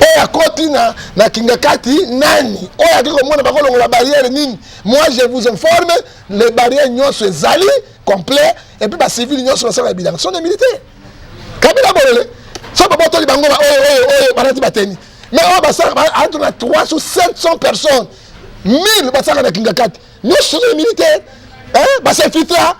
Oyo akoti na Kingakati nani? Oyo akei komona bakolongola barrière nini? Moi, je vous informe, les barrières nyonso ezali complet, et puis bacivile nyonso basalaka bilanga sont des militaires. Kabila bolole, so babotoli bango oyo oyo oyo balati bateni, mais oyo basalaka entre na 3 ou 700 personnes, 1000 basalaka na Kingakati, nyonso sont des militaires, bas'infiltra.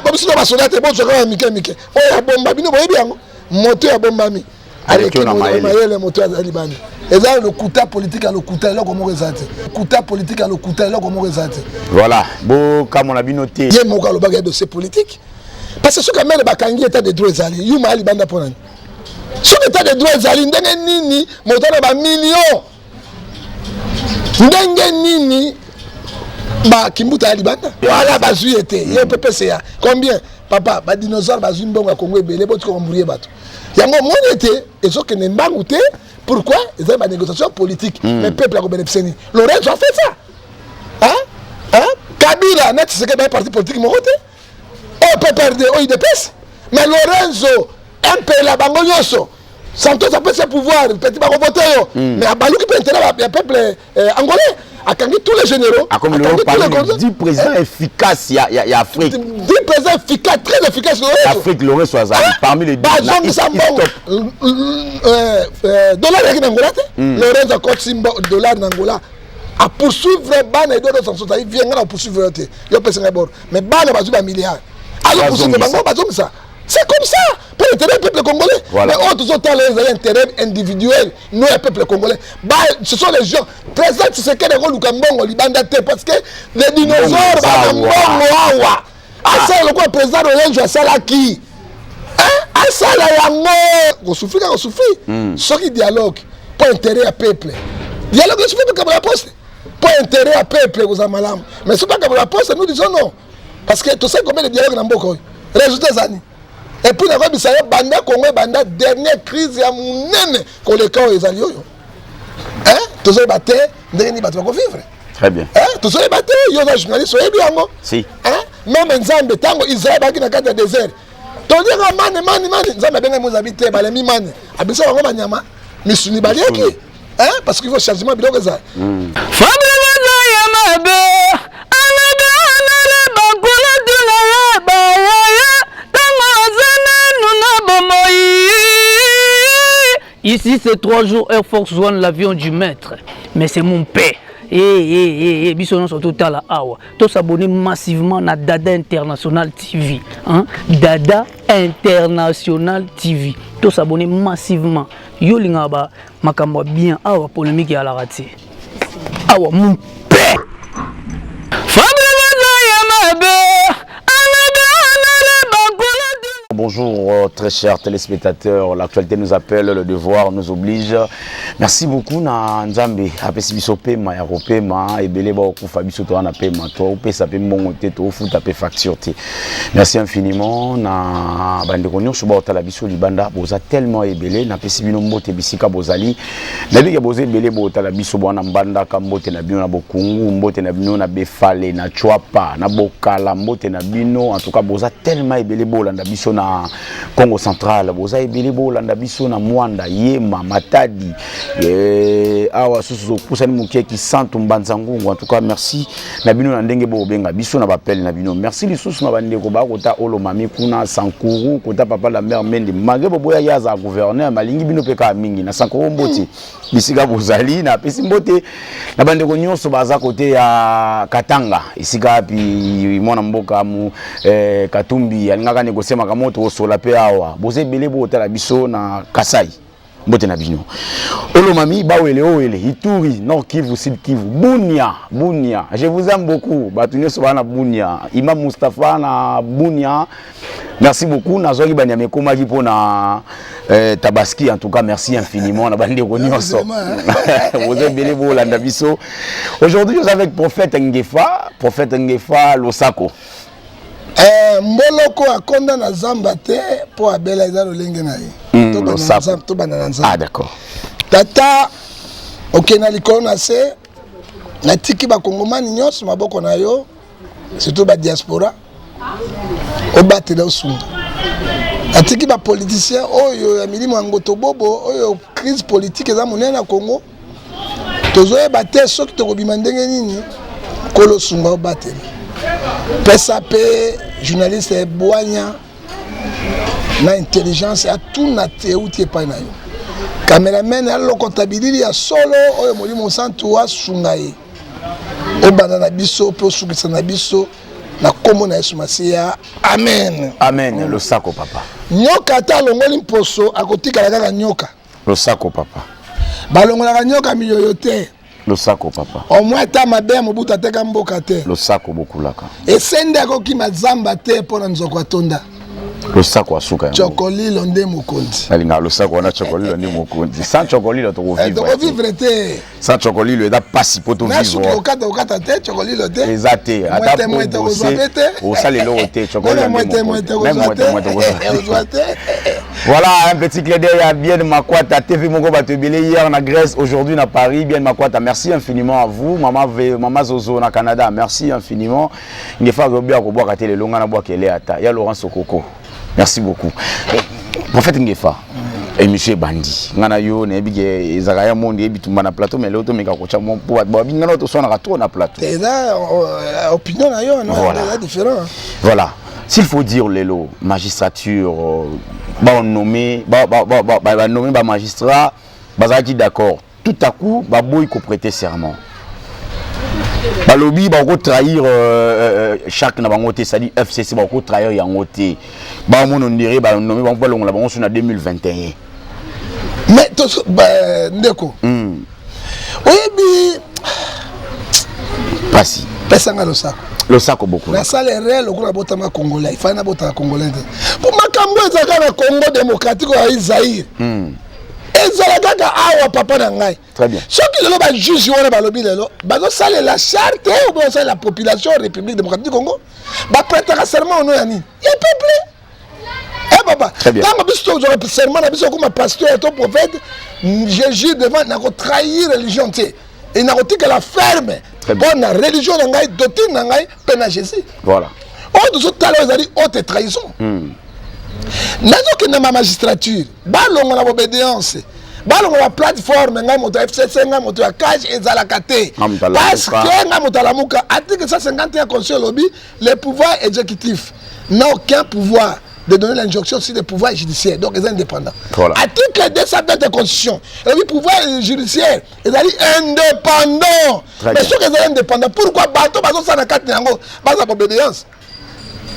Babiso na basoda te, bozwaka ya mike mike. Oyo abomba bino, boyebi yango, moto oyo abombami aleki mayele. Moto azali bani? Eza lokuta politique ya lokuta, eloko moko eza te. Lokuta politique ya lokuta, eloko moko eza te. Voilà, bokamona bino te. Ye moko alobaka ya dossier politique, parce que soki amene bakangi, état de droit ezali, yuma ya libanda mpo nani? Soki état de droit ezali, ndenge nini moto na bamillion, ndenge nini bakimbuta ya libanda wala bazwi ye te? Ye PPCA combien, papa? Badinosaure bazwi mbongo ya Kongo ebele. Botika kombrouiller bato. Yango omoni ete ezokende mbangu te. Pourquoi? Ezali banégociation politique. Mais peuple akobénéficie nini? Lorenzo a fait ça, hein? Hein? Kabila na Tshisekedi baye parti politique moko te, oyo PPRD, oyo UDPS, mais Lorenzo Mpela, bango nyonso, Santos apesi pouvoir, petit bakovote yo, mais abaluki mpe intérêt ya peuple angolais, akangi tous les généraux. Akomi lelo parmi les 10 présidents efficaces ya Afrique. 10 présidents efficaces, très efficaces. Afrique, Lorenzo azali parmi les 10. Bazongisa mbongo, dollar eyaki na Angola te. Lorenzo akotisi dollar na Angola, apoursuivre bana. Eduardo Santos ayi vie, nga na poursuivre yo te, yo pesa ngai boro, mais bana bazwi bamilliard, azopoursuivre bango, bazongisa. C'est comme ça, pour l'intérêt du peuple congolais. Voilà. Mais autres autres, les intérêts individuels, nous, le peuple congolais. Bah, ce sont les gens. Président Tshisekedi akoluka mbongo libanda te, parce que les dinosaures bana mbongo awa. Asala lokola président Lorenzo asalaki. Asala yango. Kosouffrir kaka kosouffrir. Soki dialogue pour intérêt ya peuple. Dialogue esufi mpe ya poste. Pour intérêt ya peuple kozala malamu. Mais soki ya poste, nous disons non. Parce que tosali combien de dialogue na mboka oyo? Résultat ezani? Et puis nakoyebisa yo, banda Congo ebanda, dernière crise ya monene koleka oyo ezali oyo, tozoyeba te ndenge nini bato bakovivre. Très bien. Tozoyeba te. Yo oza journaliste, oyebi yango. Si. Même Nzambe, ntango Israel baki na kati ya désert, toliaka mane mane mane, Nzambe abengai Moïse, abi te, balemi mane, abisa bango banyama misuni baliaki, parce qu'il faut changement, biloko ezala. Fabrice ya mabe alabe alale bakula tuna ye bayaya ntango aza nanu na bomoi. Ici, c'est 3 jours, Air Force One, l'avion du maître, mais c'est mon père. Eh, eh, eh, eh, biso nyonso totala awa, tos'abonner massivement na Dada International TV, hein? Dada International TV, tos'abonner massivement. Yo olingaka ba makambo ya bien awa, polémique eyalaka te awa. Mon père Fabrice ya mabe alabe alale bakula. Bonjour très chers téléspectateurs, l'actualité nous appelle, le devoir nous oblige. Merci beaucoup na Nzambe, apesi biso pema ya kopema, ebele ba okufa, biso to wana pema, to opesa pe mbongo te, to futa pe facture te. Merci infiniment na bandeko nyonso ba otala biso libanda, boza tellement ebele, na pesi bino mbote bisika bozali. Nabiki boza ebele botala biso bwana Mbandaka, mbote na bino na Bokungu, mbote na bino na Befale, na Chwapa, na Bokala, mbote na bino. En tout cas boza tellement ebele bolanda biso na Congo Central, boza ebele bolanda biso na Mwanda, Yema, Matadi, awa susu opusani moke, Kisantu, Mbanza Ngungu. En tout cas merci na bino na ndenge bobenga biso na bapele na bino. Merci lisusu na bandeko bakota Olomami kuna Sankuru, kota papa la mère Mende, malgré boboya ye azala gouverneur, malingi bino mpe kaka mingi na Sankuru. Mbote bisika bozali. Napesi mbote na bandeko nyonso baza kote ya Katanga, esika api mwana mboka mu Katumbi alingaka négocier makambo tokosola mpe awa. Boza ebele bootala biso na Kasai, mbote na bino. Olomami, Bawele, Owele, Ituri, Nord Kivu, Sud Kivu, Bunia, Bunia, je vous aime beaucoup, bato nyonso baa na Bunia, Imam Mustapha na Bunia, merci beaucoup. Nazwaki banyama ekomaki mpona Tabaski. En tout cas merci infiniment na bandeko nyonso boza ebele bolanda biso. Aujourd'hui, je suis avec prophète Ngefa. Prophète Ngefa, losako. Mboloko akonda na zamba te mpo abela, eza lolenge na ye. Tobanda na Nzambe. Ah, d'accord. Tata okende na likolo na se, natiki bakongomani nyonso maboko na yo, surtout badiaspora, obatela, osunga. Atiki ba politiciens oyo ya milimo ya ngoto bobo, oyo crise politique eza monene na Congo. Tozoyeba te soki tokobima ndenge nini. Nkolo sunga obatela. Pesa pe journaliste bwanya na intelligence atuna te euti epai na yo. Cameraman alokota bilili ya solo oyo Molimo Santu asunga ye. Obanda na biso pe osukisa na biso na kombo na Yesu Masiya. Amen. Amen. Losako papa. Nyoka ata alongoli mposo akotikala kaka nyoka. Losako papa. Balongolaka nyoka miyoyo te. Losako papa. Au moins ata mabe ya Mobutu ateka mboka te. Losako bokulaka. Esende akokima zamba te mpo na nzoko atonda. Losako asuka yango. Chokolilo nde mokonzi. Nalinga losako wana chokolilo nde mokonzi. Sans chokolilo tokovivre. Eh, tokovivre te. Sans chokolilo eza pasi po to vivre. Okata okata te chokolilo te. Eza te. Ata po bose. Osala eloko te chokolilo nde mokonzi. Même mwete mwete kozwa te. Voilà un petit clin d'œil à Bien Makwata TV moko bato ebele hier na Grèce, aujourd'hui na Paris. Bien Makwata, merci infiniment à vous. Maman v, Maman Zozo na Canada, merci infiniment. Ngefa Robia ko bwaka tele longa na bwaka ele ata. Ya Laurent Sokoko. Merci beaucoup. Prophète Ngefa. Émission ebandi nga na yo nayebi ke ezalaka ya monde yebi tumba na plateau mais lelo tomeka kotya mwa mpo bato babi nga na toswanaka trop na plateau. Eza opinion na yo, non, eza différent. Voilà. S'il faut dire lelo magistrature ba nommé ba ba ba ba, ba nommé ba magistrat bazalaki d'accord tout à coup ba boyi ko prêter serment. Balobi ba ko trahir chaque na bango te, c'est-à-dire FCC ba ko trahir yango te. Ba mono ndire ba nommé ba ba longola bango na 2021. Mais to ba ndeko. Oyebi pasi. Pesanga losako. Losako beaucoup. Na sala erreur lokola botama congolais, il fallait na botama congolais te. Pour makambo ezalaka na Congo démocratique ya Zaïre. Ezala kaka awa papa na ngai. Très bien. Soki lelo ba juge wana balobi lelo bazosalela charte ou bien bazosalela population République démocratique du Congo, ba prêtaka serment au nom ya nini? Ya peuple. Eh papa, tango biso tozwaka serment na biso okoma pasteur to prophète, je jure devant nako trahir religion te. Et nakotikala ferme mpo na religion na ngai, doctrine na ngai mpe na Jésus. Voilà. Oyo tozotala oyo ezali haute trahison. Nazokende ma magistrature, balongola obédience, balongola plateforme ngai moto ya FCC, ngai moto ya CAGE ezalaka te. Parce que ngai moto alamuka, article 151 ya constitution elobi le pouvoir exécutif n'a aucun pouvoir de donner l'injonction sur le pouvoir judiciaire, donc ils sont indépendants. Voilà. Article 220 de la Constitution, le pouvoir judiciaire, ils sont indépendants. Mais ceux qui sont indépendants, pourquoi bateau bazo ça na carte yango, bazo obédience?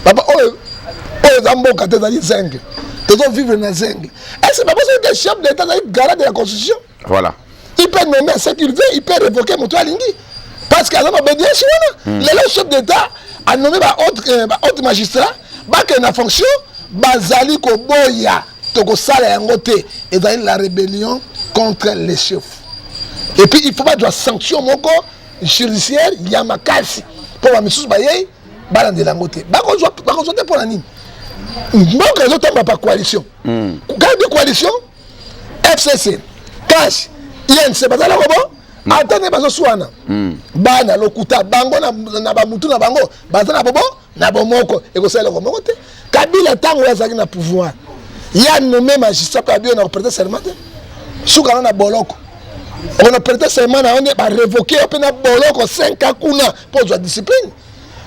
Papa oh oh zambo kate zali zeng. Tozo vivre na zeng. Est-ce que papa c'est que chef d'État zali garant de la Constitution? Voilà. Il peut nommer ce qu'il veut, il peut révoquer moto alingi. Parce qu'il y a obédience wana. Le chef d'État a nommé ba autre magistrat, ba ke na fonction, bazali koboya tokosala yango te, ezali la rébellion contre les chefs. Et puis il faut pas de sanction moko judiciaire ya makasi po ba misusu bayei balandela yango te. Bakozwa bakozwa te pona nini? Mboka ezotamba par coalition. Quand de coalition FCC, CACH, INC bazala kobo ata nde bazoswana. Bana lokuta bango na ba mutu na bango baza na bobo na bomoko ekosala eloko moko te. Kabila ntango oyo azalaki na pouvoir ya nommé magistrat mpe abio na koprêter serment te, suka na boloko on a prêté serment na yo nde ba révoquer yo mpe na boloko 5 ans kuna mpo ozwa discipline.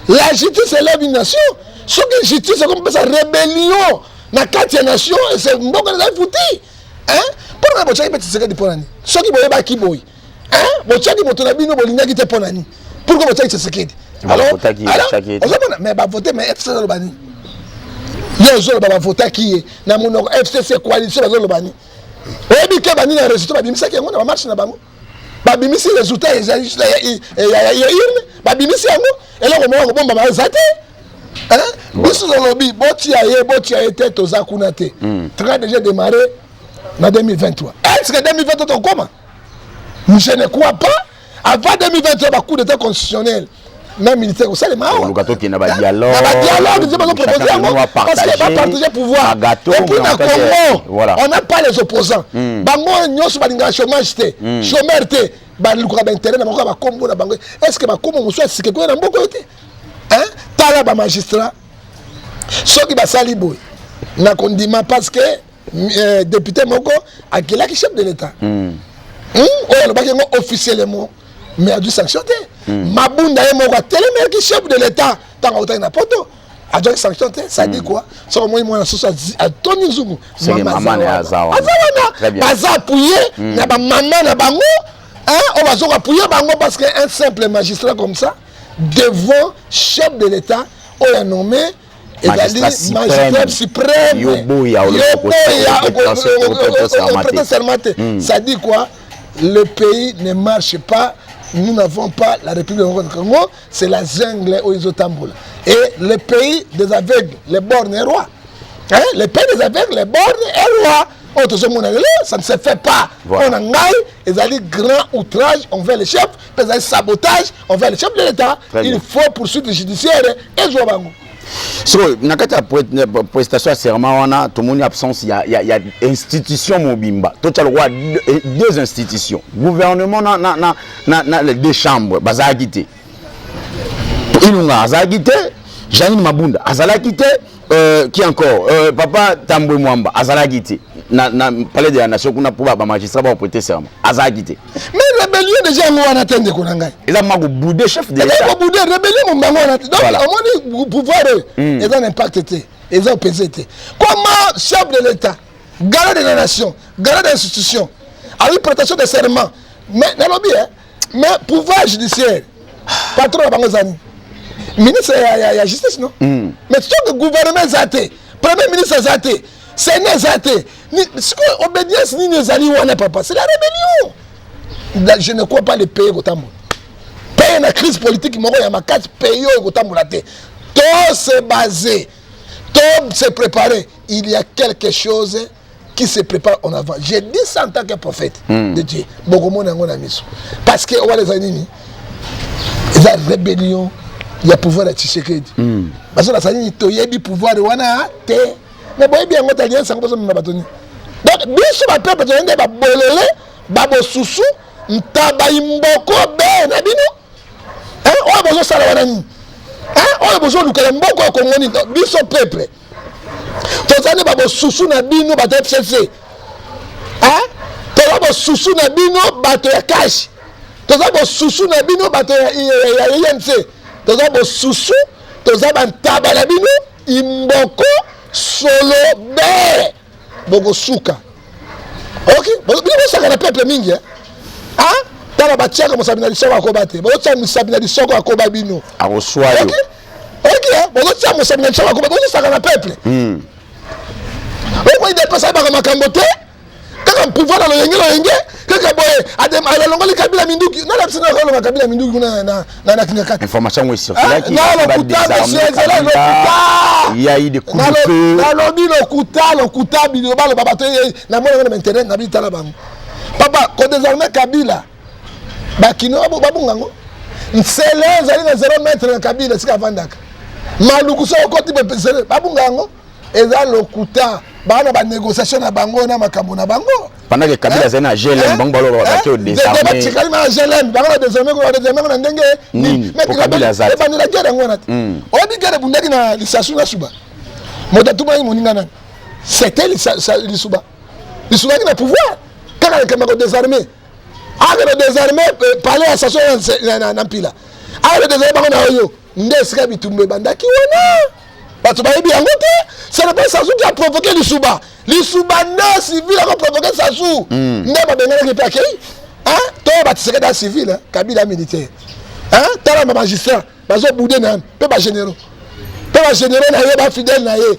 La justice élève une nation. Soki justice ekompesa rébellion na kati ya nation, ese mboka ezali futi. Hein? Mpo na botiaki mpe Tshisekedi mpo na nini? Soki boyebaki boye, hein? Botiaki moto na bino bolingaki te mpo na nini? Pourquoi botiaki Tshisekedi? Alors, alors, ozomona, mais bavote, mais FCC aloba nini? Ye ozoloba bavotaki ye na monoko FCC coalition bazoloba nini? Oyebi ke banini ya résultat babimisaki yango na bamarche na bango, babimisi résultat ya urne, babimisi yango eloko moko kobombama eza te. Biso tolobi botia ye, botia ye te, toza kuna te. Train déjà démarré na 2023. Est-ce que 2023 tokoma? Je ne crois pas. Avant 2023 ba coup d'état constitutionnel na militaire kosalema awa. Oluka tokende na ba dialogue. Na ba dialogue, nzembo bazo proposer yango parce que ba partager pouvoir. Et puis na Congo, on n'a pas les opposants. Bango nyonso balingaka chômage te, chômeur te, balukaka ba intérêt na bango ya bakombo na bango. Est-ce que bakombo mosusu ya sika ekoya na mboka oyo te? Hein? Tala ba magistrat soki basali boye, Na kondima parce que député moko akelaki chef de l'État. Oyo alobaki yango officiellement, mais azwi sanction te. Mabunda ye moko atelemelaki chef de l'État ntango autaki na Poto, azwaki sanction te. Ça dit quoi? Soki omoni mwana susu atoni nzungu, mama aza wana, baza appuyé na bamama na bango oyo bazoka appuyer bango, parce que un simple magistrat comme ça devant chef de l'État oyo a nommé, ezali magistrat suprême, yoboya prêter serment te. Ça dit quoi? Le pays ne marche pas. Nous n'avons pas la République du Congo, c'est la jungle oyo ezotambola. Et le pays des aveugles, les borgnes est roi, hein? Le pays des aveugles, les borgnes est roi. Oyo tozomona lelo, ça ne se fait pas. Mpo na ngai, ezali grand outrage envers le chef, mpe ezali sabotage envers le chef de l'État. Il faut poursuite judiciaire ezwa bango. Sikoyo, na kati ya prestation ya serment wana, tomoni absence ya institution mobimba. Totya lokola deux institutions, gouvernement na les deux chambres, bazalaki te. Ilunga azalaki te, Janine Mabunda azalaki te, qui encore, papa Tambwe Mwamba azalaki te na Palais de la Nation kuna mpo bamagistrat bakoprêter serment, azalaki te. Mais rébellion déjà yango wana te, ndeko na ngai. Eza ma kobouder chef de l'État. Kobouder, rébellion mombango wana te. Donc omoni, pouvoir oyo eza na impact te, eza opese te. Comment chef de l'État, garant de la nation, garant de l'institution, azwi prestation de serment? Mais nalobi, mais pouvoir judiciaire, patron na bango eza nini? Ministre ya Justice, non? Mais soki gouvernement eza te, premier ministre eza te, sénat eza te, sikoyo obédience nini ezali wana, papa? C'est la rébellion. Je ne crois pas le pays kotambola. Pays na crise politique moko ya makasi, pays oyo kotambola te. To se baser, to se préparer, il y a quelque chose qui se prépare en avant. J'ai dit ça en tant que prophète de Dieu. Bokomona yango na miso, parce que wana ezali nini? Eza rébellion ya pouvoir ya Tshisekedi. Bazolasa nini? Toyebi pouvoir wana te, mais boyebi yango te. Alliance yango bozomema bato nini? Donc biso bapeuple tozali nde babolele, babosusu, ntaba, imboko be na bino. Oyo bozosala wana nini? Oyo bozolukela mboka ya Kongo nini? Biso peuple toza nde babosusu na bino, bato ya FCC. Toza bosusu na bino, bato ya CACH. Toza bosusu na bino, bato ya UNC. Toza bosusu, toza bantaba na bino, imboko solo be. Bokosuka. Ok, bino bosaka na peuple mingi. Tala, batiaka mosapi na lisoko, akoba te. Bozotia mosapi na lisoko, akoba bino. Akoswa yo. Ok, bozotia mosapi na lisoko, akoba. Bozosaka na peuple. Oko UDPS ayebaka makambo te, kaka pouvoir na loyenge loyenge, kaka boye. Alongoli Kabila minduki. Nalabisi, nakolonga Kabila minduki kuna na Kingakati. Information yango ecirculaki. Lokuta, monsieur, ezala lokuta. Il y a eu des coups de feu. Nalobi lokuta, lokuta. Biloba baloba, bato namona yango na internet. Nabi tala bango, papa, kodésarmer Kabila, bakino babunga yango. Nsele ezali na 0 mètre na Kabila esika avandaka. Maluku, so okoti, babunga yango. Eza lokuta. Baa na banégociation na bango na makambo na bango. Pendant que Kabila azali na GLM, bango baloba bake odésarmer. Batikali na GLM, bango na désarmer, badésarmer na ndenge nini? Po Kabila aza te. Ebandela guerre yango wana te. Oyebi guerre ebundaki na Lisasu na Suba, moto atumaki moninga nani? C'était Lisuba. Lisuba aki na pouvoir kaka nakenda kodésarmer, akende désarmer palais ya station na Mpila, akende désarmer bango na oyo nde esika bitumba ebandaki wana. Bato bayebi yango te. Ce n'est pas Sasu qui a provoqué Lisuba. Lisuba nde civil ako provoqué Sasu, nde babenganaki mpe akei. To baTshisekedi ya civil, Kabila militaire. Tala bamagistrat bazobouder nani, mpe bagénéraux, mpe bagénéraux na ye, bafidèle na ye.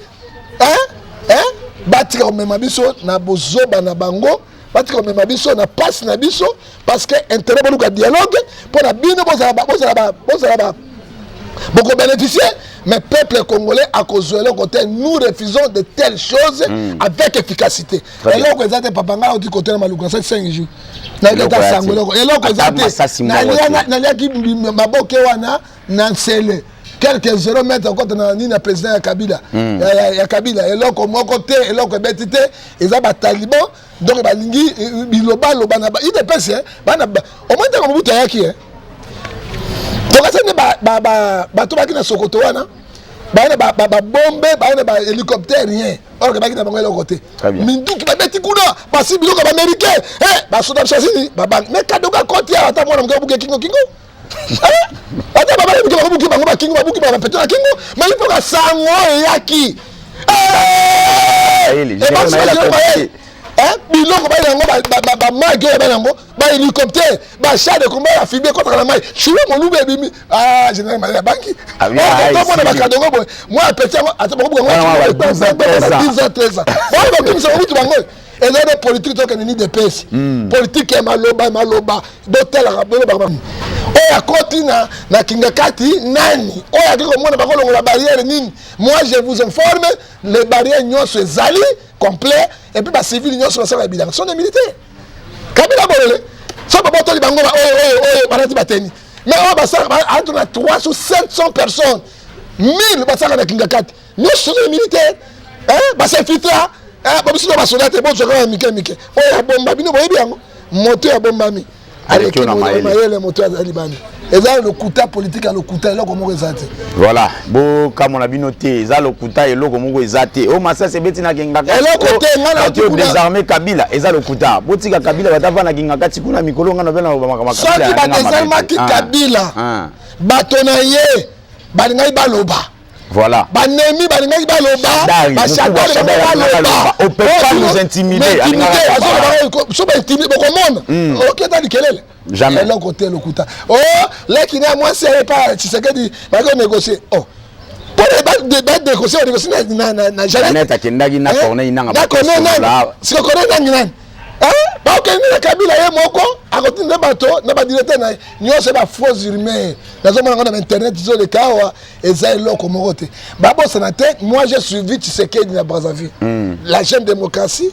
Batika komema biso na bozoba na bango, batika komema biso na pasi na biso, parce que intérêt boluka dialogue mpo na bino bozala bokobénéficier, mais peuple congolais akozwa eloko te. Nous refusons de telles choses avec efficacité. Eloko eza te, papa. Ngai oti kote na Maluku, nasali 5 jours, nayoki ata sango. Eloko, eloko eza te. Naliaki maboke wana na Nsele, quelque 0 mètre okota na nini ya président ya Kabila, ya Kabila. Eloko moko te, eloko ebeti te. Eza bataliban. Donc balingi bilobaloba na UDPS bana. Omoi ntango Mobutu ayaki, tokasi nde bato baki na Sokoto wana. Baye na babombe, baye na bahélicoptère, rien. Or baki na bango eloko te. Minduki babeti kuna, basi biloko ya baaméricain, basoda biso asini babangi. Mais Kadogo akoti awa, ata mwana moke abuki kingo kingo, ata babali moke bakobuki bango bakingo, babuki bapeto na kingo. Mais il faut ka sango eyaki mayele, biloko bayi yango, bamagi oyo bayi yango, bahélicoptère, bachar de combat ya fibe ekɔtaka na mai shuwe molubu ebimi. Général Mayele abangi tomona bakadongo boye, mwa petit yango ata bakobuka yango 10 ans, 13 ans, oyo bakimisa babutu bango. Eza nde politique. Tokende ni depesi politique ya maloba maloba. Botalaka, bolobaka oyo akoti na Kingakati nani, oyo akei komona bakolongola barrière nini. Moi, je vous informe, les barrières nyonso ezali complet. Et puis bacivile nyonso basalaka bilanga sont des militaires. Kabila bolole so babotoli bango oyo oyo oyo balati bateni, mais oyo basalaka entre na 3 sur 700 personnes, 1000 basalaka na Kingakati, nyonso sont des militaires. Bas'infiltra babiso na basoda te. Bozwaka ya mike mike oyo abomba bino, boyebi yango. Moto oyo abombami aleki mayele, moto azali libanda. Eza lokuta, politique ya lokuta, eloko moko eza te. Voilà, bokamona bino te, eza lokuta, eloko moko eza te. Oyo masasi ebeti na Kingakati, eloko te. Nga na désarmé Kabila, eza lokuta. Botika Kabila, batava na Kingakati kuna mikolo. Nga na bena makambo. Soki badésarmaki Kabila, bato na ye balingaki baloba. Banemi balingaki baloba, bashadari baloba. On peut pas nous intimider. So baintimide, bokomona oketa likelele. Jamais. Eloko te, lokuta. O leki na mwasi aye pa Tshisekedi, baki négocier. Oh, mpona banégocie, banégocie na Janet akendaki na Corneille Nanga. Na Corneille Nanga. Siko Corneille Nangi nani? Bakokende na Kabila ye moko, akotinda bato na badirecteur na ye nyonso. Bafausse rumeur nazomona ngo na bainternet ezoleka awa, eza eloko moko te. Babosana te, moi j'ai suivi Tshisekedi na Brazzaville, la jeune démocratie.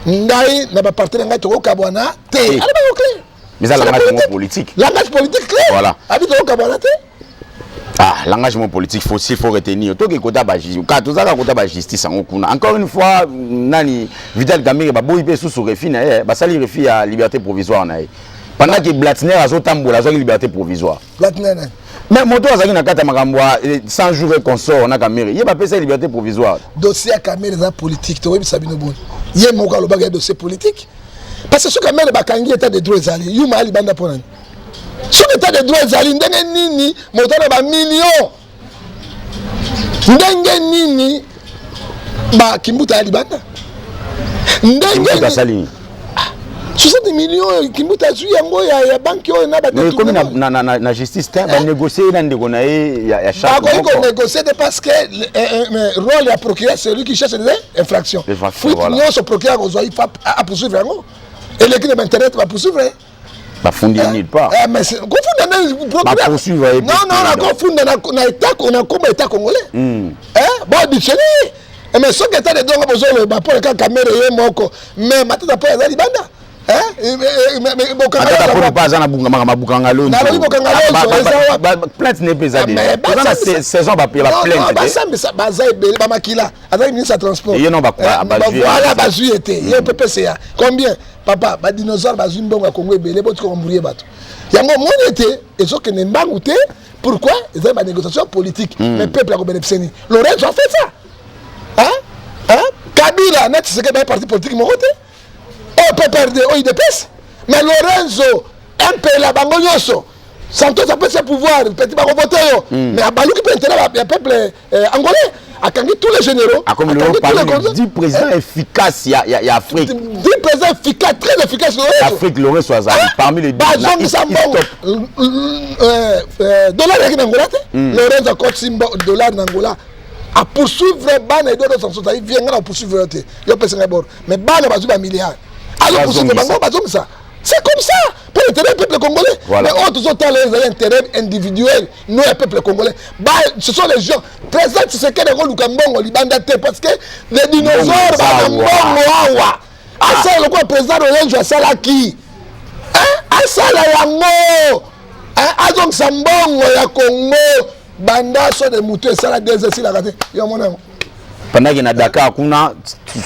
Ngai na baparti na ngai tokokabwana te. Alobaki clair. Mais eza langage moko politique. Langage politique clair. Abi tokokabwana te. Ah, langage mo politique, faut s'il faut retenir. Toke kota ba justice. Ka tozaka kota ba justice yango kuna. Encore une fois, nani, Vital Kamerhe, baboyi pe sous refus na ye, basali refus ya liberté provisoire na ye. Pendant que Blatner azotambola, azwaki liberté provisoire. Blatner nani? Mais moto azalaki na kati ya makambo ya 100 jours et consort na Kamerhe. Ye bapesa liberté provisoire. Dossier ya Kamerhe eza politique, toyebisa bino boni. Ye moko alobaka ya dossier politique. Parce que soki Kamerhe bakangi, état de droit ezali, yuma ali banda mpo nani? Soki état de droit ezali, ndenge nini moto na bamillion, ndenge nini bakimbuta ya libanda? Ndenge asali 60 millions Kimbuta azwi yango ya banque oyo na ekomi na justice te, banégocie na ndeko na ye ya Bakoki konégocie te, parce que rôle ya procureur, c'est lui qui cherche des infractions. Fuite nyonso procureur akozwa, il faut apoursuivre yango. Eleki na bainternet, bapoursuivre. Bafundi nulle part. Mais kofunda nde procureur? Non, non, nakofunda na état, na kombo état congolais baauditionne. Mais soki état de droit bozoloba mpo kaka Kamerhe ye moko, mais Matata mpo aza libanda. Mpo aza na makambo abukanga. Nalobi bokanga lonzo. Plainte ne mpe eza déjà, toza na saison ya baplainte. Basambisa baza ebele, bamakila azali ministre ya transport. Ye no. Voilà, bazwi ye te. Ye PPCA combien, papa? Badinosaure bazwi mbongo ya Kongo ebele. Botika kombrouye bato yango. Omoni ete ezokende mbangu te. Pourquoi? Ezali banégociation politique. Mais peuple akobénéficie nini? Lorenzo a fait ça, hein? Hein? Kabila na Tshisekedi baye parti politique moko te, oyo PPRD, oyo UDPS. Mais Lorenzo Mpela, bango nyonso, Santos apesi pouvoir, petit bakovote yo, mais abaluki mpe intérêt ya peuple angolais, akangi tous les généraux. Akomi lelo parmi les 10 présidents efficaces ya Afrique. 10 présidents efficaces, très efficaces. Afrique, Lorenzo azali parmi les 10. Bazongisa mbongo, dollar eyaki na Angola te. Lorenzo akotisi dollar na Angola, apoursuivre bana Eduardo Santos ayi vie. Nga na poursuivre te, yo pesi ngai bord. Mais bana bazwi bamilliard, azopoursuivre bango, bazongisa. C'est comme ça pour l'intérêt du peuple congolais. Mais oyo tozotala ezali intérêt individuel, non ya peuple congolais. Ba, ce sont les gens. Président Tshisekedi akoluka mbongo libanda te, parce que les dinosaures bana mbongo awa. Asala lokola président Lorenzo asalaki, asala yango, azongisa mbongo ya Congo. Banda so de moto esala 2 esilaka te, yo mona yango. Pendant que na Dakar kuna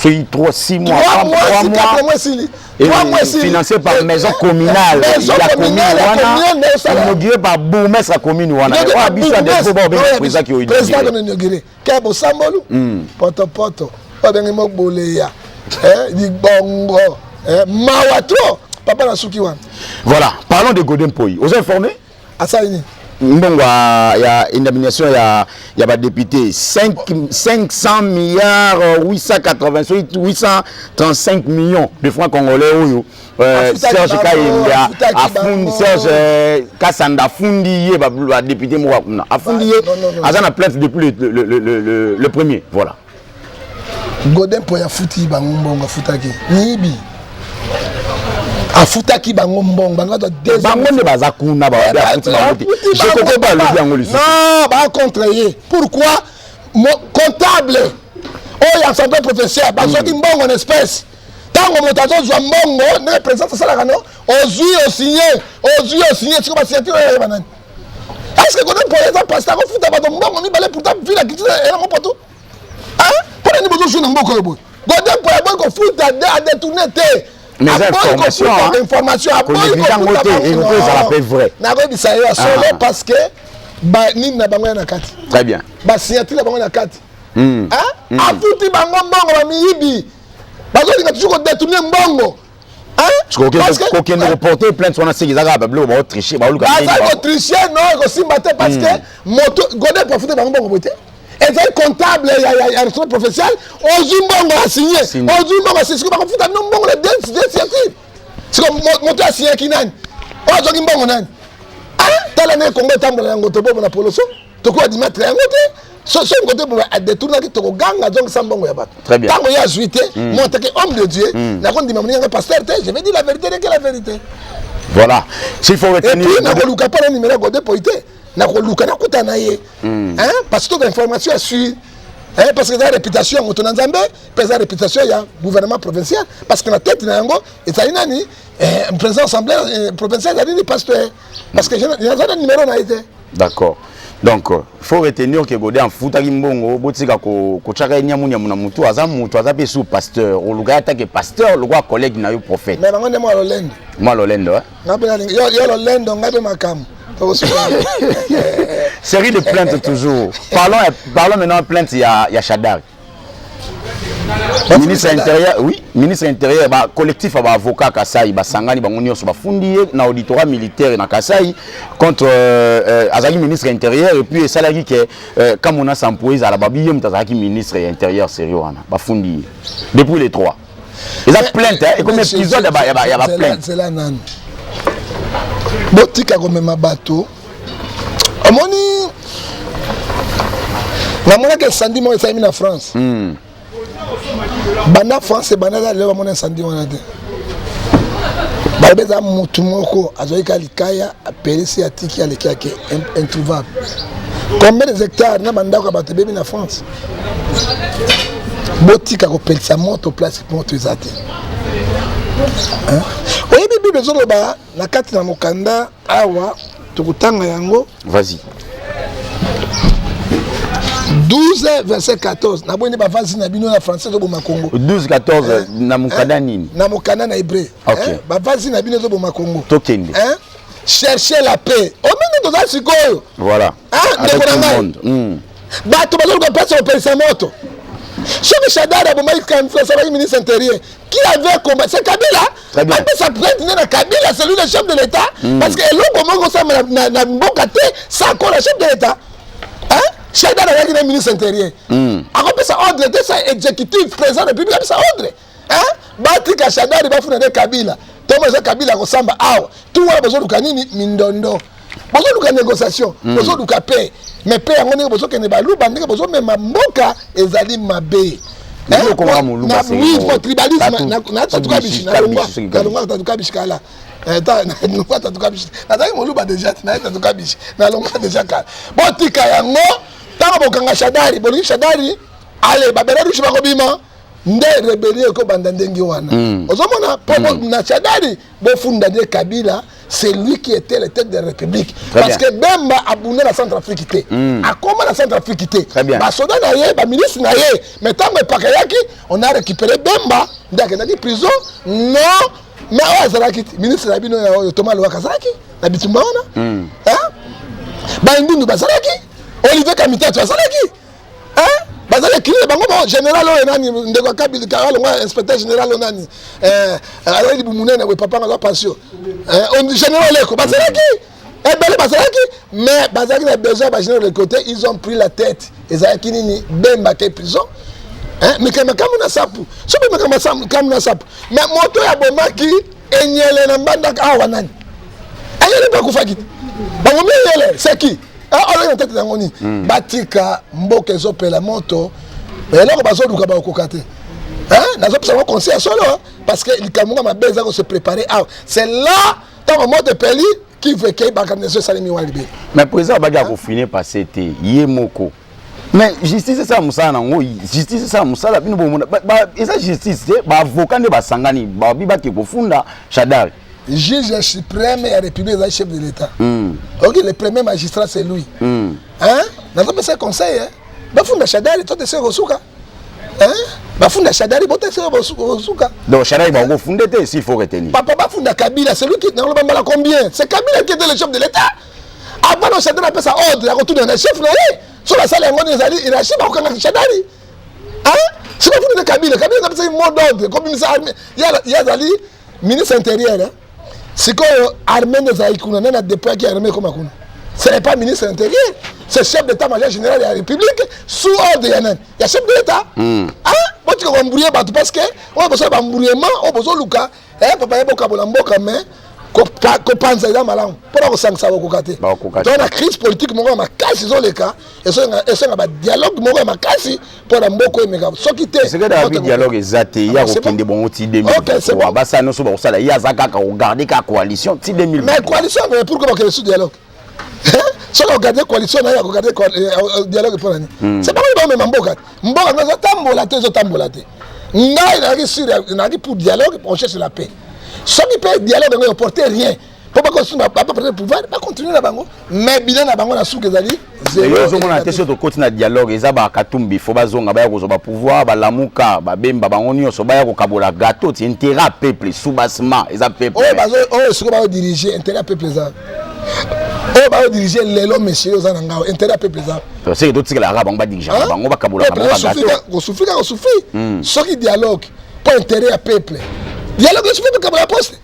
soki 3 6 mois, 3 mois, 3 mois, mois esili. 3 mois esili, financé par maison communale ya commune wana, inauguré par bourgmestre ya commune wana. Oyo biso ya defo baobenga président ki président kono inauguré ke bosambolu potopoto oyo abengi moboleya libongo, mawa trop, papa na suki wana. Voilà, parlons de Godé Mpoyi. Oza informé? Asali nini? Mbongo ya indemnisation ya badéputé, 500 milliards 880, 835 millions de francs congolais oyo Serge Kayembe afundi, Serge Kasanda afundi ye, badéputé moko kuna afundi ye, aza na plainte depuis le premier, voilà. Godé Mpoyi afuti bango mbongo, afutaki miyibi, afutaki bango mbongo, bango bango nde baza kuna, afuti bango te. Jekoko balobi yango lisusu. Non, bacontre ye. Pourquoi? Comptable oyo assemblée provinciale bazwaki mbongo na espèce. Ntango moto azozwa mbongo, ndenge présidence asalaka, no ozwi, osigne, ozwi, osigne, siko basignature oyo ayeba nani? Est ce que Godé Mpoyi eza pasteur akofuta bato mbongo mibale? Pourtant ville ya Kinshasa eyango poto. Mpo nani bozozwi na mboka oyo boye? Godé Mpoyi aboyi kofuta, adétourne te. Mais information, information. Ezala mpe vrai. Nakoyebisa ye ya solo, parce que nini na bango ya na kati. Très bien. Basignature na bango na kati, afuti bango mbongo. Bamiyibi bazolinga toujours kodétourne mbongo. Kokende koporter plainte wana, seki eza kaka babiloko baotriche, baoluka. Baza kotriche, non, ekosimba te, parce que moto Godé afuti bango mbongo boye te. Ezali comptable ya restaurant provincial. Ozwi mbongo, asigne, ozwi mbongo, asigne, siko bakofuta bino mbongo na deux signature. Siko moto asignaki nani? Oyo azwaki mbongo nani? Tala ndenge Kongo etambola yango. Tobobo na poloso, tokoki admettre yango te. Soki kote boye adétournaki, tokoganga azongisa mbongo ya bato. Ntango ye azwi te, moi en tant que homme de Dieu, nakondima moninga pasteur te. Je vais dire la vérité, rien que la vérité. Voilà, s'il faut retenir. Et puis nakoluka mpo na numéro ya Godé Mpoyi te, nakoluka nakuta na ye, parce que toza information ya sûr, parce que eza réputation ya moto na Nzambe, mpe eza réputation ya gouvernement provincial, parce que na tête na yango ezali nani? Président assemblée provinciale ezali nini? Pasteur. Parce que naza na numéro na ye te. D'accord. Donc faut retenir que Godé afutaki mbongo. Botika kotiaka ye nyamunyamu na mutu. Aza mutu, aza mpe su pasteur. Oluka ye atake pasteur lokwa collègue na yo prophète. Mais bango nde mwa lolendo. Mwa lolendo. Nga mpe nalingi yo lolendo, ngai mpe makambo. Série de plaintes toujours. Parlons maintenant plainte ya Shadary, ministre intérieur. Oui, ministre intérieur. Ba collectif ya baavocat Kasai basangani bango nyonso, bafundi ye na auditorat militaire na Kasai contre azalaki ministre intérieur. Et puis esalaki ke Kamwina Nsapu ezala babi ye moto azalaki ministre ya intérieur. Sérieux wana, bafundi ye depuis les trois. Eza plainte, ekomi épisode ya baplainte. Zela nani, botika komema bato. Omoni, namonaki incendie moko esalemi na France. Banda France ebanda eza lelo, bamona incendie wana te. Balobi eza motu moko azwaki ka likaya, apelisi, atiki, aleki, ake, introuvable. Combien des hectares na bandako ya bato ebebi na France? Botika kopelisa moto place moto eza te. Oyebi, Bible ezoloba na kati na mokanda awa, tokotanga yango. Vas-y. 12 verset 14. Naboyi nde bavasi na bino na français ezoboma Congo. 12 14 na mokanda nini? Na mokanda na Hébreu. Bavasi na bino ezoboma Congo. Tokende. Chercher la paix. Omenge toza sikoyo. Voilà. Ndeko na ngai, bato bazoluka mpasi kopelisa moto. Soki Shadary abomaki, asalaki ministre intérieur, qui avait combattu? C'est Kabila. Apesa plainte nde na Kabila, c'est lui le chef de l'État, parce que eloko moko osama na mboka te sans accord ya chef de l'État. Shadary azalaki na ministre intérieur, akopesa ordre te? Sa exécutif, président de République apesa ordre. Batika Shadary, bafuna nde Kabila. Tomo eza Kabila akosamba awa. Tu wana bozoluka nini? Mindondo. Bozoluka négociation, bozoluka paix, mais paix yango, ndenge bozokende baluba, ndenge bozomema mboka ezali mabe. Tribalisme na tatuka bishi, nalongwa tatuka bishi kala. Nalongwa tatuka bishi, nazalaki moluba déjà, naye tatuka bishi, nalongwa déjà kala. Botika yango. Ntango bokanga Shadary, bolingi Shadary ale babérets rouges bakobima. Nde rébellion ekobanda ndenge wana. Ozomona mpo na Shadary, bofunda nde Kabila, c'est lui qui était le tête de la République. Très Parce bien. que Bemba abunda na Centrafrique te, akoma na Centrafrique te. Très bien. Basoda na ye, baministre na ye, mais ntango epaka eyaki, on a récupéré Bemba nde akendaki prison. Non, mais oyo azalaki te, ministre na bino ya oyo, Thomas Lowaka, azalaki na bitumba wana. Hein? Bandundu bazalaki, Olivier Kamitatu azalaki. Hein? Bazali ekili bango. Bon, général oyo nani, ndeko Akabili alongwa, inspecteur général oyo nani, azali libumu munene boye, papa aza pension, général Leko, bazalaki ebele, bazalaki, mais bazalaki na besoin ya bagénéral de côté. Ils ont pris la tête. Ezalaki nini? Bemba ke prison makambo na sapu, soki makambo na sapu, mais moto oyo abomaki Enyele na Mbandaka awa nani? Enyele mpe akufaki te, bango Enyele, c'est qui? Oyo na tete yango nini? Batika mboka ezopela moto, eloko bazoluka bakokoka te. Nazopesa bango conseil ya solo, parce que likambo ngo mabe eza kose préparer awa. C'est là, ntango moto epeli, Kivu ekei, baorganisation esalemi wana libele. Mais président abaki akofine passé te ye moko, mais justice esala mosala nango, justice esala mosala. Bino bomona, eza justice te, baavocat nde basangani, babi bake kofunda Shadary. Juge suprême ya République ezali chef de l'État. Ok, le premier magistrat, c'est lui. Hein? Nazopesa conseil, hein? Bafunda Shadary to te se kosuka. Hein? Bafunda Shadary bote se kosuka. Donc Shadary bakofunde te, s'il faut retenir. Papa, bafunda Kabila, c'est lui qui, naloba mbala combien, c'est Kabila qui était le chef de l'État avant. No, Shadary apesa ordre ya kotuna na chef na ye. So basala yango nini? Ezali hiérarchie, bakokanga Shadary. Si bafunda te Kabila, Kabila apesaki mot d'ordre kobimisa armée. Ye azali ministre intérieur, hein? Sikoyo armée nde ezalaki kuna, nde na déployaki armée ekoma kuna. Ce n'est pas ministre intérieur, c'est chef d'état-major général de la République, sous ordre ya nani? Ya chef de l'État. Ah, botika koembrouiller bato, parce que oyo bosala baembrouillement oyo bozoluka, papa, ye bokabola mboka, mais kopanza eza malamu mpona kosangisa, bakoka te. Bakoka te. To na crise politique moko ya makasi ezoleka, esenga badialogue moko ya makasi mpona mboka oyo emeka. Soki te, Tshisekedi abi dialogue eza te, ye Ah, c'est akokende bon. bongo ti Ok, c'est 2023. bon. Basala nyonso bakosala, ye aza kaka kogarde kaka coalition ti 2023. Mais coalition, mais pourquoi bakende sous dialogue? Soki ogarde coalition na ye, akogarde dialogue mpona nini? C'est bango bamema mboka. Mboka ngo ezotambola te, ezotambola te. Ngai nazalaki sur, nazalaki pour dialogue, on cherche la paix. Soki mpe dialogue yango eporte rien mpo bakosunga baprendre pouvoir, bacontinue na bango, mais bilan na bango na suka ezali yo ozomona te. Soki tokoti na dialogue, eza bakatumbi, fo bazonga, baya kozwa bapouvoir, balamuka, babemba, bango nyonso baya kokabola gâteau ti intérêt ya peuple, soubassement eza peuple. Oyo sikoyo baodirige, intérêt ya peuple eza oyo baodirige lelo. Monsieur, oza na ngao, intérêt ya peuple eza Seke totikelaka bango, badirigeaka bango, bakabolaka bango bagâteau. Kosouffrir kaka kosouffrir. Soki dialogue mpo intérêt ya peuple, dialogue esufi tokabola poste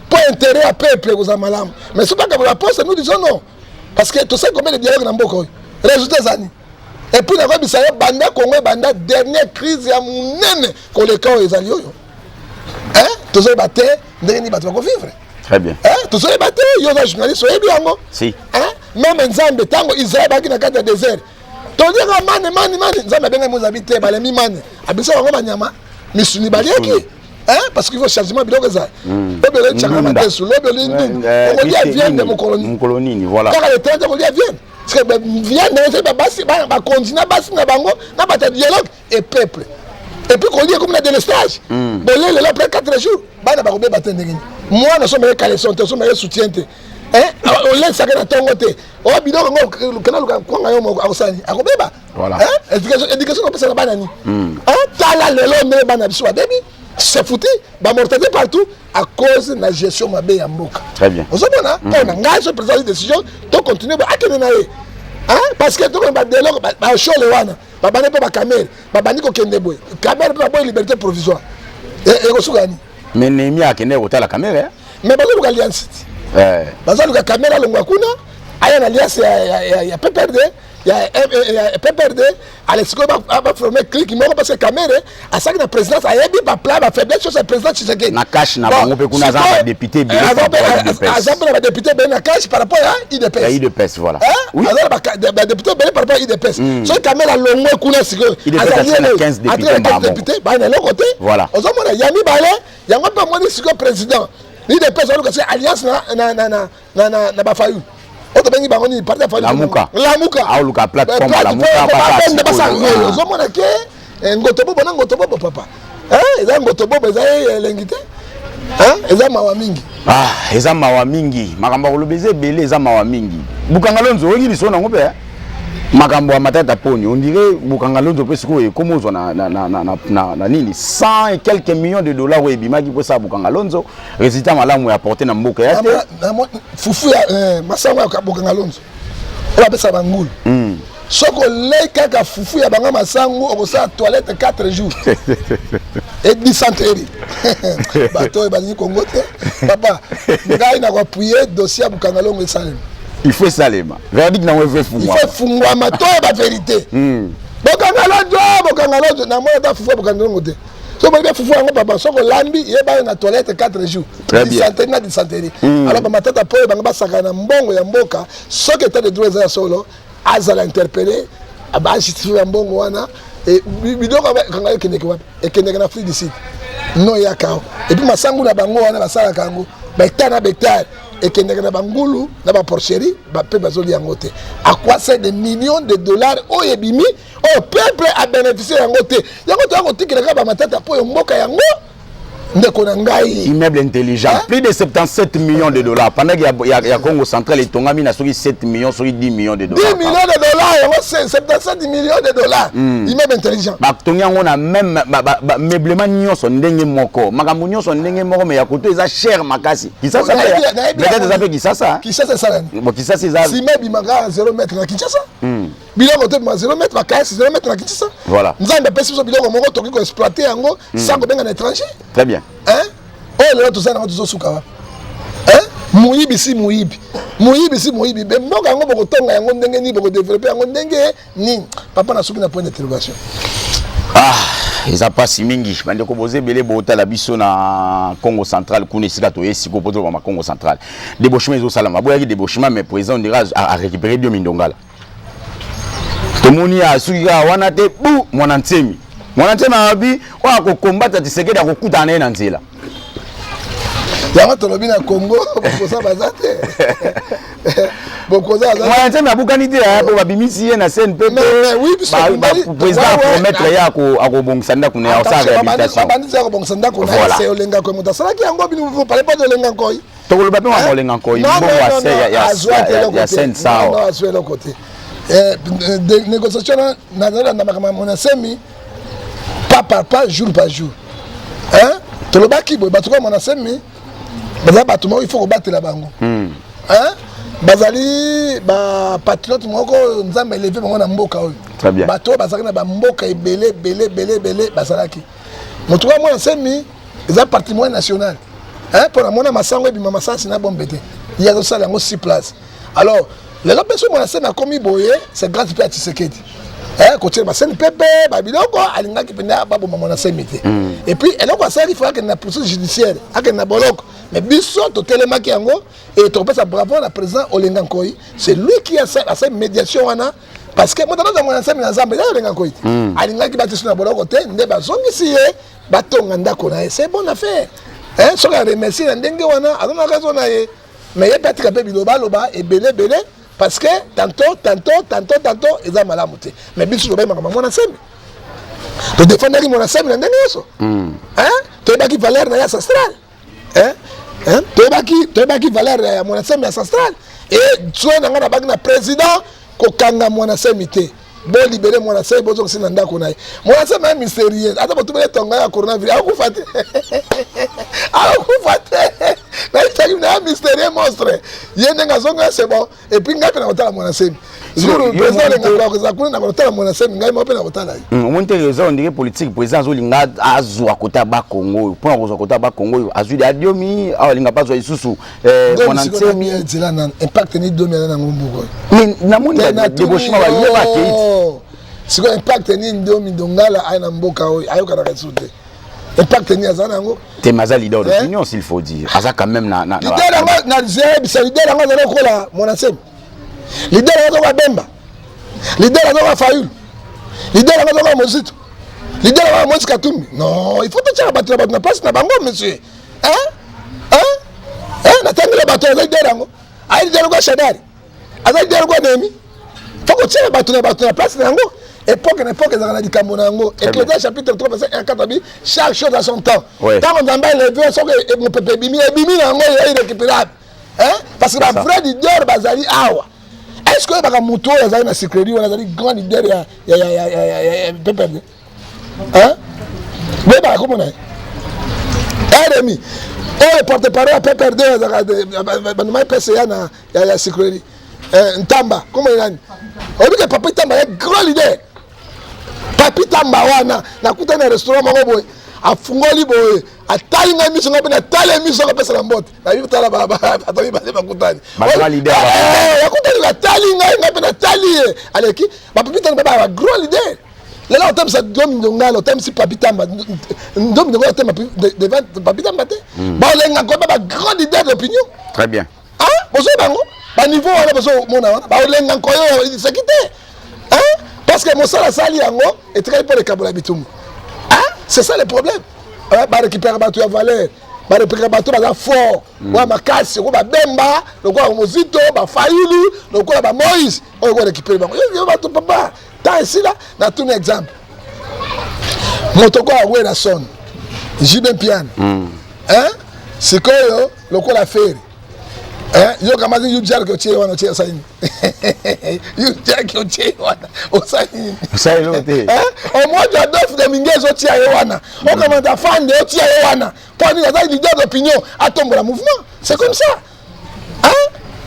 mpo intérêt ya peuple ekozala malamu. Mais soki bakabola poste, nous disons non, parce que tosali combien de dialogue na mboka oyo? Résultat ezani? Et puis nakoyebisa yo, banda Congo ebanda, dernière crise ya monene koleka oyo ezali oyo. Tozoyeba te ndenge nini bato bakovivre. Très bien. Tozoyeba te. Yo oza journaliste, oyebi yango. Si. Même Nzambe, ntango Israel bayaki na kati ya désert, toliaka mane mane mane, Nzambe abengai Moïse, abi te, balemi mane, abisa bango banyama misuni baliaki, parce qu'il faut changement biloko ezala. Lobi oli tiaka madesu, lobi oli ndundu, okolia viande mokolo nini? Mokolo nini, voilà. Kaka le 30 kolia viande, parce que viande ezali babasi, bakonzi na basi na bango na bato ya dialogue et peuple. Et puis kolia komi na délestage, bolie lelo, après 4 jours bana bakobeba te. Ndenge nini mwana osomaka caleçon te, osomaka soutien te, olesaka na ntongo te, oyo biloko yango kena luka kwanga yo moko, akosala nini? Akobeba. Éducation kopesa na bana nini? Tala lelo ndenge bana biso babebi, c'est foutu, bamortalité partout à cause na gestion mabe ya mboka. Très bien. Ozomona, mpo na ngai, so président décision, tocontinue, akende na ye, parce que tokende badialogue, bashole wana babandi mpe bakamere babandi kokende boye, Kamerhe mpe baboyi liberté provisoire, ekosuka nini? Mais Nehemi akende kotala Kamerhe. Mais bazoluka alliance ti, bazoluka Kamerhe alongwa kuna, aya na alliance ya PPRD, ya PPRD. Ale sikoyo baforme clique moko, parce que Kamerhe asalaki na présidence, ayebi baplan, bafaiblesse nyonso ya président Tshisekedi. Na CACH na bango mpe kuna aza na badéputé ebele. Aza mpe na badéputé ebele na CACH par rapport ya UDPS. Ya UDPS, voilà. Aza na badéputé ebele par rapport ya UDPS. Soki Kamerhe alongwe kuna sikoyo, azali 15 député, baa na eloko te. Ozomona ya mibale yango mpe amoni sikoyo président UDPS aluka soki alliance na bafayulu oyo tobengi bango nini, parti ya Fayulu. Lamuka. Lamuka. Aoluka plateforme Lamuka. Ozomona ke ngoto bobo na ngoto bobo, papa. Eza ngotobobo, eza elengi te, eza mawa mingi. Ah, eza mawa mingi. Makambo ya koloba eza ebele, eza mawa mingi. Bukanga Lonzo, oyoki liso nango mpe makambo ya Matata Poni. On dirait Bukanga Lonzo mpe sikoyo ekómi ozwa na nini, 100 et quelques millions de dollars oyo ebimaki mpo esala Bukanga Lonzo. Résultat malamu ya apporte na mboka ya te. Fufu ya masango ya Bukanga Lonzo oyo bapesa bangulu, soki olei kaka fufu ya bango masangu, okosala toilette 4 jours et dysenterie. Bato oyo balingi Kongo te. Papa, ngai nakoappuyer dossier ya Bukanga Longo esalema. Il faut esalema, verdict nango efe fungwama. Il faut fungwama, toyeba vérité. Bokanga Lonzo, Bokanga Lonzo, namona ata fufu ya Bokanga Longo te. So boyebi fufu yango, papa, soki olambi, yeba na toilette 4 jours, dysenterie na dysenterie. Alors bamatata po oyo bango basakana na mbongo ya mboka, soki état de droit eza ya solo, azala interpellé, bajustifie ya mbongo wana. Biloko kanga ekendeke wapi? Ekendeke na Afrique du Sud, no eyaka awa. Et puis masangu na bango wana basalaka yango bahectare na bahectare, ekendeke na bangulu na baporcherie mpe bazolia yango te. À quoi c'est des millions de dollars oyo ebimi, oyo peuple abénéficie yango te? Yango toya kotikela kaka bamatata mpo oyo mboka yango, ndeko na ngai. Immeuble intelligent, hein? Plus de 77 millions de dollars, pendant qu'il y a Congo Central etongami na soki 7 millions, soki 10 millions de dollars. 10 millions de dollars yango, 77 millions de dollars, immeuble intelligent. Batongi yango na même ameublement nyonso ndenge moko, makambo nyonso ndenge moko, mais ya koto eza cher makasi. Kisasa peut-être eza mpe Kisasa. Kisasa esalani. Bon, Kisasa eza ciment ebimaka 0 mètre na Kinshasa, biloko te bima 0 mètre, bakayasi 0 mètre na Kinshasa. Voilà. Nzambe apesi biso biloko moko, tokoki koexploiter yango sans kobenga na étranger. Très bien. Oyo lelo toza nango, tozosuka wapi? Moyibi si moyibi, moyibi si moyibi. Be mboka yango bokotonga yango ndenge nini? Bokodévelopper yango ndenge nini? Papa, na suki na point d'interrogation. Ah, eza mpasi mingi. Bandeko, boza ebele botala biso na Congo Central kuna, esika toye sikoyo mpo tolobama Congo Central. Débauchement ezosalama. Boyaki débauchement, mais président ondira arécupéré Diomi Ndongala. Tomoni asuki kaka wana te. Bu Mwana Nsemi, Mwana Nsemi alobi oyo akokombata Tshisekedi, akokutana na ye na nzela. Yango tolobi na Congo, bokoza baza te, bokoza. Mwana Nsemi abukani te po babimisi ye na CNPP. Président apromettre ye akobongisa ndako na ye, akosala réhabilitation. Babandisi akobongisa ndako na ye, se Olenga Nkoi moto asalaki yango. Bino parle pas de Olenga Nkoi. Tokoloba mpe mama Olenga Nkoi, mbongo ya sensa. Azwa eloko te. Négociation, nazalanda makambo ya Mwana Nsemi pas par pas, jour par jour. Tolobaki boye, bato kaka Mwana Nsemi baza bato moko, il faut kobatela bango. Bazali bapatriote moko, Nzambe élevé bango na mboka oyo. Bato oyo bazalaki na bamboka ebele ebele ebele ebele, bazalaki moto kaka Mwana Nsemi eza patrimoine national, mpo na mona masango ebima masasi na bombe te, ye azosala yango si place. Alors lelo mpe so Mwana Nsemi akomi boye, c'est grâce mpe ya Tshisekedi kotiela baseni pepe babiloko. Alingaki mpenza baboma Mwana Nsemi te. Et puis eloko asalaki, faut akende na processus judiciaire, akende na boloko, mais biso totelemaki yango et tokopesa bravo na président Olenga Nkoi. C'est lui qui asali médiation wana, parce que moto aza Mwana Nsemi na Nzambe eza Olenga Nkoi te. Alingaki batiso na boloko te, nde bazongisi ye, batonga ndako na ye. C'est bonne affaire. Soki aremercie na ndenge wana, aza na raison na ye, mais ye mpe atika mpe biloba aloba ebele ebele, parce que tantôt, tantôt, tantôt, tantôt eza malamu te. Mais biso tobayebaka Mwana Nsemi, todefendaki Mwana Nsemi na ndenge nyonso. Toyebaki valeur na ye ancestrale, toyebaki valeur ya Mwana Nsemi ancestral. Et soki na ngai nabaki na président kokanga Mwana Nsemi te, bolibérer Mwana Nsemi, bozongisi na ndako na ye. Mwana Nsemi aye mystérieux, ata botubeli etonga ya coronavirus, akokufa te, akokufa te. Nayebisaki na ye mystérieux monstre, ye ndenge azonga, c'est bon. Et puis ngai mpe na kotala Mwana Nsemi jour président Olengaka kozala kuna, na kotala Mwana Nsemi, ngai moko mpe na kotala ye. Omoni te eza ondire politique? Président azolinga azwa kota Bakongo oyo, mpona kozwa kota Bakongo oyo azwi Adiomi awa, alinga mpe azwa lisusu Mwana Nsemi. Nzela nano, impact ni Diomi aza nango mbuku. Mais namoni débauchement, bayeba akei. Sikoyo impact nini Diomi Ndongala aye na mboka oyo ayokanaka lisusu te? Impact nini aza nango? Te, mais aza leader d'opinion, s'il faut dire, aza quand même na Leader yango nazeyebisa, leader yango azali lokola Mwana Nsemi, leader yango azokoka Bemba, leader yango azokoka Fayulu, leader yango azokoka Mozito, leader yango Moïse Katumbi. Non, il faut totiaka bato na bato na place na bango, monsieur. Hein, hein, hein, natangela bato aza leader yango, aye leader lokola Shadary, aza leader lokola Nehemi. Faut kotiaka bato na bato na place na yango. Époque na époque ezalaka na likambo na yango. Ecclésiaste chapitre 3 verset 1 4 abi chaque chose à son temps. Ntango Nzambe eleve, soki mopepe ebimi, ebimi na yango, eya irrécupérable, hein? Parce que bavrai leader bazali awa. Est ce que oyebaka motu oyo azali na sucrerie wana, azali grand leader ya PPRD, hein? Boyebaka komona ye RMI oyo porte parole ya PPRD, azalaka bandima PCA na ya sucrerie Ntamba. Komona nani? Oyebi ke Papi Tamba ye grand leader. Papi Tamba wana, nakutani na restaurant moko boye, afungoli boye, atali ngai miso, ngai mpe natali miso, akopesa na mbote. Nayebi tala bato mibale bakutani, akutani, atali ngai, ngai mpe natali ye, aleki. Bapapi Tamba ba grand leader. Lelo otamisa Ndomi Ndongala, otamisi Papi Tamba. Ndomi Ndongala otema devant Papi Tamba te. Baolenga koyeba ba grand leader d'opinion. Très bien. Ah, bozo bango baniveau wana, bozomona wana baolenga nkoyo seki te, parce que mosala asali yango etikali mpo lekabola bitumba. C'est ça le problème. Barécupérer bato ya valeur, barécupérer bato baza fort oya makasi, lokola babemba, lokola Mozito, bafayulu, lokola bamoïse oyo korécupérer bango. Yo bato papa ta esila. Natuni exemple, moto ko awera son JB Mpiana, sikoyo lokola Ferre, yo kamati yu jarke otie wana, otie osali nini? Yu jarke otie wana, osali nini? Osali te. Omoni Adolphe Dominguez, otia ye wana, okamata Fande, otia ye wana mpo nini? Aza leader d'opinion, atombola mouvement. C'est comme ça,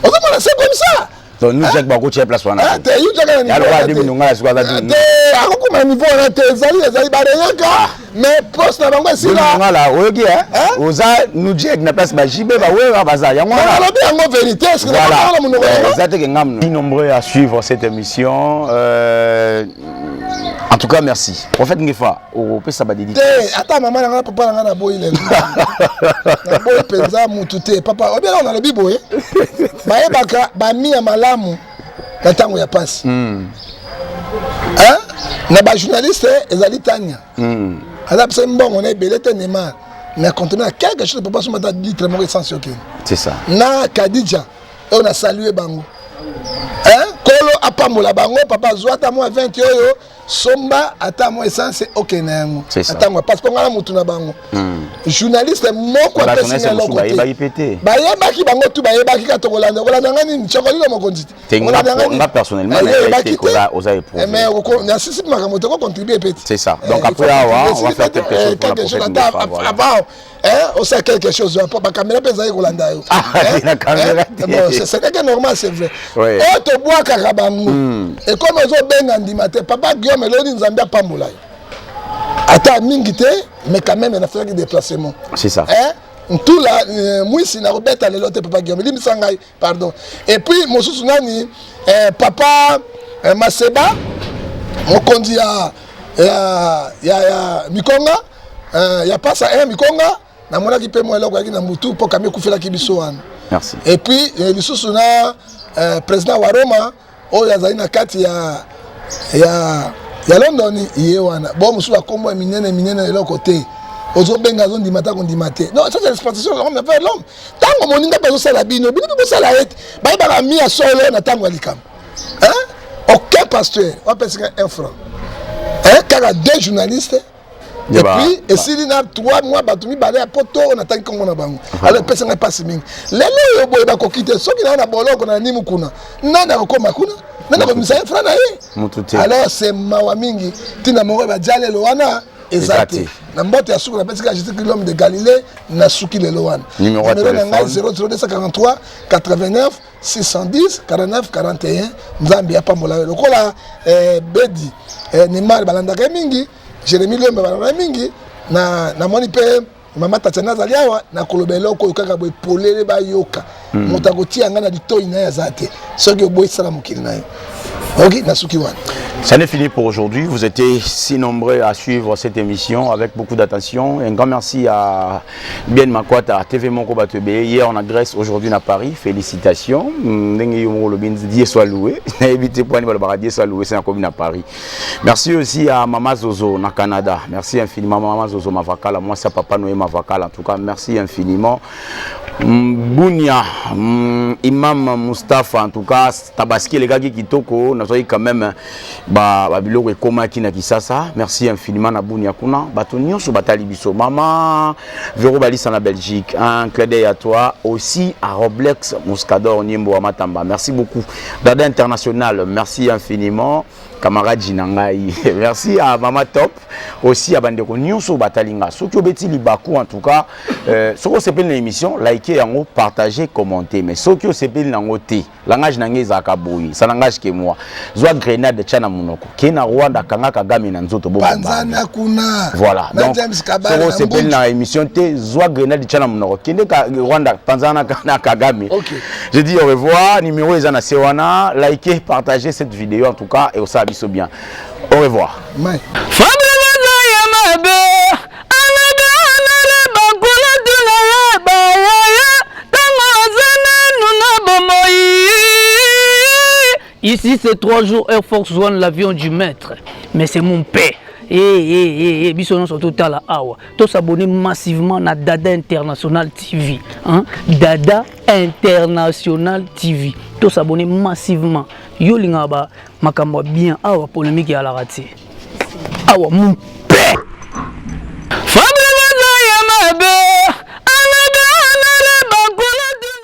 ozomona, c'est comme ça. Donc nous Jacques bakotia place wana. Te, yu Jacques na niveau te. Te, akokoma na niveau wana te. Ezali bareyaka, mais poste na bango esila. Ngala oyoki, oza nous Jack na place ba JB, ba wewa baza yango wana. Alobi yango vérité. Est-ce que voilà eza te ke ngam nombreux à suivre cette émission. En tout cas, merci prophète Ngefa, opesa ba dédicace. Te, ata mama na nga, papa na nga, naboyi lelo, naboyi mpenza mutu te. Papa obiela, nalobi boye, bayebaka bami ya malamu na ntango ya pasi na bajournaliste. Ezali tania aza pesa mbongo na ebele te, Neymar, mais contenir na quelque chose. Papa soma ata litre moko essence, okende. C'est ça. Na Kadija oyo na salue bango, Kolo apambola bango. Papa azwa ata mwa 20 oyo, somba ata mwa essence, okende na yango na ntango ya pasi, mpo ngai na mutu na bango journaliste moko apesi nga eloko te. Bayebaki bango tu, bayebaki kaka tokolanda kolanda nga nini, chokolilo mokonzi te. Nga personnellement Mais nasisi makambo te, kocontribue pe. C'est ça. Donc après awa, on va faire quelque chose pour la prochaine fois. Avant osala quelque chose, bacaméra mpe ezali kolanda yo. Bon, c'est quelque normal, c'est vrai. Oyo tobwakaka bango ekomi ozobenga ndima te. Papa Guillaume eloni, Nzambe apambola yo, ata mingi te, mais quand même nasalaki déplacement. C'est ça. Ntula mwisi nakobeta lelo te. Papa Guillaume, limbisa ngai, pardon. Et puis mosusu nani? Papa Maseba, mokonzi ya Mikonga, ya pasa 1 Mikonga, namonaki mpe mwa eloko yaki na mutu mpo kami ekufelaki biso wana. Merci. Et puis lisusu na président wa Roma oyo azali na kati ya London, ye wana. Bo mosusu bakombo ya minene minene, eloko te, ozobenga azondima ta kondima te. Non, ça c'est l'exploitation de l'homme vers l'homme. Ntango moninga mpe azosala bino, bino mpe bosala ye te. Bayebaka mi ya solo na ntango ya likambo. Aucun pasteur wapesika un franc, kaka deux journalistes. Et puis esili na 3 mois, bato mibale ya poto oyo natangi nkombo na bango. Alors epesa ngai mpasi mingi lelo oyo boye bakoki te. Soki naa na boloko na nimu kuna, nani akokoma kuna? Nani akomisa ye franc na ye? Alors c'est mawa mingi. Ntina moko badia lelo wana eza te. Na mbote ya suku napesika Jésus Christ, l'homme de Galilée. Nasuki lelo wana. Numéro na ngai 00243 89 610 49 41. Nzambe apambola yo lokola bedi Neymar balandaka ye mingi, Jérémi Lombe balandaka ye mingi. Namoni mpe mama Tatiana azali awa. Nakoloba eloko oyo kaka boye polele, bayoka. Moto akotia ngai na litoi na ye aza te. Soki oboyisala mokili na ye, ok, nasuki wana. Ça n'est fini pour aujourd'hui. Vous étiez si nombreux à suivre cette émission avec beaucoup d'attention. Un grand merci à Bien Makwata, TV Moko Batebe. Hier en Grèce, aujourd'hui à Paris. Félicitations. Dieu soit loué. Dieu soit loué, c'est commune à Paris. Merci aussi à Mama Zozo, na Canada. Merci infiniment, Mama Zozo Mavakala. Moi, c'est Papa Noé Mavakala. En tout cas, merci infiniment. Bunia, Imam Mustafa, en tout cas, Tabaski elekaki kitoko, nazwaki quand même ba ba biloko ekomaki na Kisasa. Merci infiniment na Bunia kuna. Bato nyonso batali biso. Mama Vero Balisa na Belgique, un clin d'œil à toi aussi à Roblex Muscador Nyembo wa Matamba. Merci beaucoup. Dada International, merci infiniment. Camarade na ngai, merci à Mama Top aussi à bandeko nyonso batali nga. Soki obeti libaku, en tout cas, soki osepeli na émission, likez yango, partagez, commentez. Mais soki osepeli nango te, langage na ngai ezalaka boye, ça n'engage que moi. Zwa grenade, tia na monoko, ke na Rwanda, kanga Kagame na nzoto, bo Panzana kuna. Voilà. Na Donc James Kabale soki na osepeli Mbunzu. Na émission te, zwa grenade, tia na monoko, kende ka Rwanda, panzana na Kagame. Je dis au revoir. Numéro eza na se wana. Likez, partagez cette vidéo, en tout cas, et osala biso bien. Au revoir. Mai. Fabrice ya mabe alabe alale bakolo tuna ye bayaya ntango aza nanu na bomoi. Ici, c'est 3 jours Air Force One, l'avion du maître, mais c'est mon père. Eh, eh, eh, eh, biso nyonso totala awa, tos'abonner massivement na Dada International TV, hein? Dada International TV, tos'abonner massivement. Yo olingaka ba makambo ya bien, awa polémique eyalaka te awa.